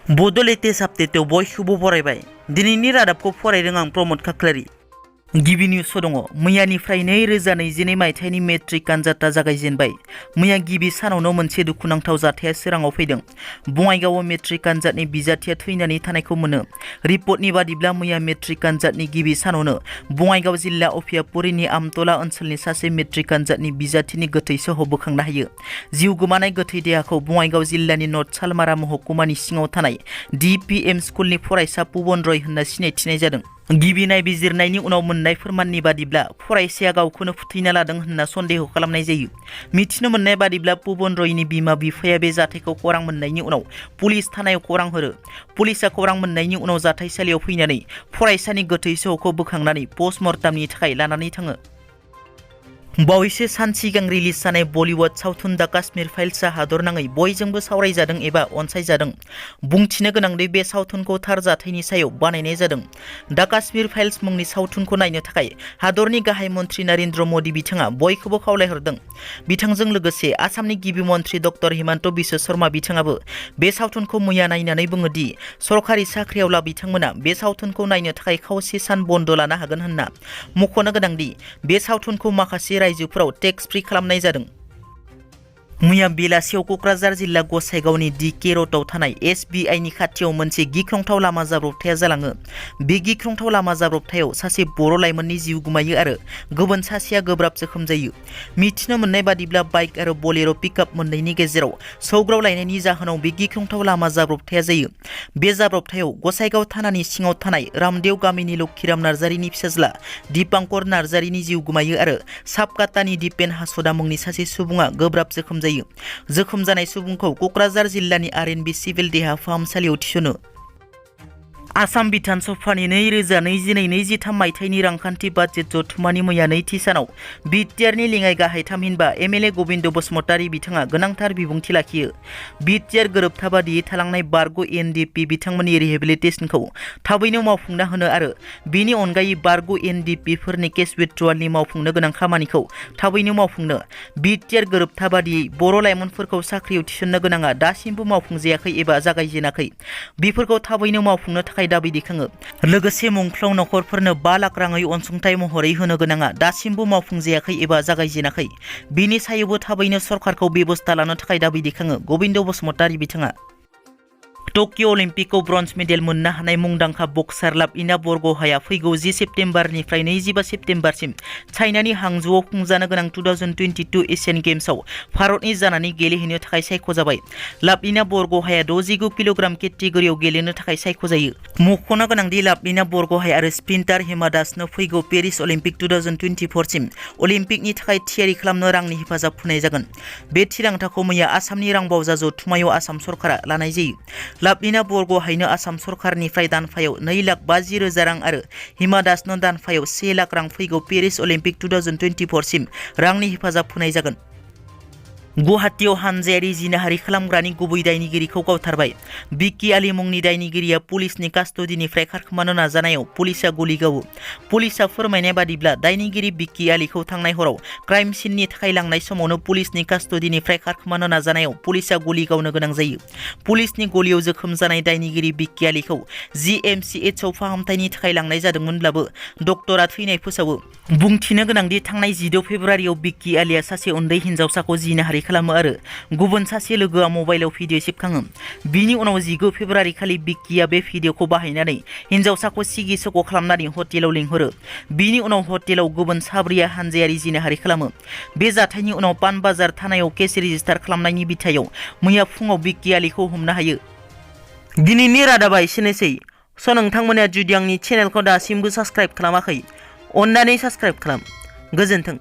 Bodo latest update बयखौबो बरायबाय। दिनैनि रादाबखौ फरायदों आं प्रमोद खाख्लारि। गिबि निउस दङ। मैयानिफ्राय 2022 मायथाइनि मेट्रिक आनजादा जागायजेनबाय। मैया गिबि सानावनो मोनसे दुखुनांथाव जाथाया सोराङाव फैदों। बङाइगावआव मेट्रिक आनजादनि बिजाथिया थैनानै थानायखौ मोनो। रिपर्टनि बादिब्ला मैया मेट्रिक आनजादनि गिबि सानावनो बङाइगाव जिल्ला अफियापुरिनि आमतला ओनसोलनि सासे मेट्रिक आनजादनि बिजाथिनि गोथै सह बोखांनो हायो। जिउ गोमानाय गोथै देहाखौ बङाइगाव जिल्लानि नर्थ सालमारा महकुमानि सिङाव थानाय DPM स्कुलनि फरायसा पुबन रय होनना सिनायथिनाय जादों। गिबि नायबिजिरनायनि उनाव मोननाय फोरमाननि बादिब्ला फरायसाया गावखौनो फोथैना लादों होनना सन्देह खालामनाय जायो। मिथिनो मोननाय बादिब्ला पुबन रयनि बिमा बिफाया बे जाथायखौ खौरां मोननायनि उनाव पुलिस थानायाव खौरां हरो। पुलिसआ खौरां मोननायनि उनाव जाथायसालियाव फैनानै फरायसानि गोथै सहखौ बोखांनानै पस्टमर्टामनि थाखाय लानानै थाङो। बावैसो सान सिगां रिलिज जानाय बलिउड सावथुन दा काश्मीर फाइल्सआ हादरनाङै बयजोंबो सावरायजादों एबा अनसायजादों। बुंथिनो गोनांदि बे सावथुनखौ थार जाथायनि सायाव बानायनाय जादों। दा काश्मीर फाइल्स मुंनि सावथुनखौ नायनो थाखाय हादरनि गाहाय मन्त्रि नरेन्द्र मदि बिथाङा बयखौबो खावलायहरदों। बिथांजों लोगोसे आसामनि गिबि मन्त्रि डक्टर हिमन्त बिश्व शर्मा बिथाङाबो बे सावथुनखौ मैया नायनानै बुङोदि सरकारि साख्रियावला बिथांमोना बे सावथुनखौ नायनो थाखाय खावसे सान बन्द लानो हागोन होनना। मख'नो गोनांदि बे सावथुनखौ माखासे रायजोफोराव टेक्स फ्रि खालामनाय जादों। मैया बेलासियाव क'क्राझार जिल्ला गसाइगावनि DK र'डआव थानाय SBI नि खाथियाव मोनसे गिख्रंथाव लामा जाब्रबथाया जालाङो। बे गिख्रंथाव लामा जाब्रबथायाव सासे बर' लाइमोननि जिउ गोमायो आरो गुबुन सासेया गोब्राब जोखोम जायो। मिथिनो मोननाय बादिब्ला बाइक आरो बलेर' पिकआप मोननैनि गेजेराव सौग्रावलायनायनि जाहोनाव बे गिख्रंथाव लामा जाब्रबथाया जायो। बे जाब्रबथायाव गसाइगाव थानानि सिङाव थानाय रामदेव गामिनि लक्षिराम नार्जारिनि फिसाज्ला दीपांकर नार्जारिनि जिउ गोमायो आरो साबकातानि दिपेन हासदा मुंनि सासे सुबुङा गोब्राब जोखोम जायो। जोखोम जानाय सुबुंखौ क'क्राझार जिल्लानि RNB सिभिल देहा फाहामसालियाव थिसनो। आसाम बिधान सभानि 2022-23 मायथाइनि रांखान्थि बाजेट जथुम्मानि मैया नैथि सानाव बिटिआरनि लेङाइ गाहाय थामहिनबा MLA गबिन्द बसुमतारी बिथाङा गोनांथार बिबुंथि लाखियो। बिटिआर गोरोबथा बादियै थालांनाय बारग' NDP बिथांमोननि रिहेबिलिटेसनखौ थाबैनो मावफुंना होनो आरो बेनि अनगायै बारग' NDP फोरनि केस विथड्र'वालनि मावफुंनो गोनां खामानिखौ थाबैनो मावफुंनो। बिटिआर गोरोबथा बादियै बर' लाइमोनफोरखौ साख्रियाव थिसननो गोनाङा दासिमबो मावफुंजायाखै एबा जागायजेनाखै। बेफोरखौ थाबैनो मावफुंनो थाखाय दाबि दैखाङो। लोगोसे मुंख्लं नखरफोरनो 5 लाख राङै अनसुंथाइ महरै होनो गोनाङा दासिमबो मावफुंजायाखै एबा जागायजेनाखै। बेनि सायावबो थाबैनो सरकारखौ बेबस्था लानो थाखाय दाबि दैखाङो गबिन्द बसुमतारी बिथाङा। टकिय' अलिम्पिकआव ब्रन्ज मेडेल मोननो हानाय मुंदांखा बक्सार लाभलिना बरग'हाया फैगौ 10 सेप्तेम्बरनिफ्राय 25 सेप्तेम्बरसिम चाइनानि हांजौआव खुंजानो गोनां 2022 एशियान गेम्सआव भारतनि जानानै गेलेहैनो थाखाय सायख'जाबाय। लाभलिना बरग'हाया 69 किल'ग्राम केटेगरियाव गेलेनो थाखाय सायख'जायो। मख'नो गोनांदि लाभलिना बरग'हाया आरो स्प्रिन्टार हिमा दासनो फैगौ पेरिस अलिम्पिक 2024 सिम अलिम्पिकनि थाखाय थियारि खालामनो रांनि हेफाजाब होनाय जागोन। बे थिरांथाखौ मैया आसामनि रां बावजा जथुम्मायाव आसाम सरकारा लानाय जायो। लाभलिना बरग'हायनो आसाम सरकारनिफ्राय दानफायाव 2,50,000 रां आरो हिमा दासनो दानफायाव 1 लाख रां फैगौ पेरिस अलिम्पिक 2024 सिम रांनि हेफाजाब होनाय जागोन। गुवाहाटीआव हानजायारि जिनाहारि खालामग्रानि गुबै दायनिगिरिखौ गावथारबाय। बिक्की आली मुंनि दायनिगिरिया पुलिसनि कास्टडिनिफ्राय खारखोमानो नाजानायाव पुलिसआ गुलि गावो। पुलिसआ फोरमायनाय बादिब्ला दायनिगिरि बिक्की आलीखौ थांनाय हराव क्राइम सिननि थाखाय लांनाय समावनो पुलिसनि कास्टडिनिफ्राय खारखोमानो नाजानायाव पुलिसआ गुलि गावनो गोनां जायो। पुलिसनि गलियाव जोखोम जानाय दायनिगिरि बिक्की आलीखौ GMCHआव फाहामथायनि थाखाय लांनाय जादोंमोनब्लाबो डक्टरा थैनाय फोसावो। बुंथिनो गोनांदि थांनाय 16 फेब्रुवारियाव बिक्की आलीया सासे उन्दै हिनजावसाखौ जिनाहारि खालामो आरो गुबुन सासे लोगोआ मबाइलाव भिडिअ सेबखाङो। बिनि उनाव 19 फेब्रुवारि खालि बिक्कीया बे भिडिअखौ बाहायनानै हिनजावसाखौ सिगि सग' खालामनानै हटेलाव लिंहरो। बिनि उनाव हटेलाव गुबुन साब्रैया हानजायारि जिनाहारि खालामो। बे जाथायनि उनाव पानबाजार थानायाव केस रेजिस्टार खालामनायनि बिथायाव मैया फुङाव बिक्की आलीखौ हमनो हायो। दिनैनि रादाबा एसेनोसै। नोंथांमोना जुदि आंनि चेनेलखौ दासिमबो साबस्क्राइब खालामाखै अन्नानै साबस्क्राइब खालाम। गोजोन्थों।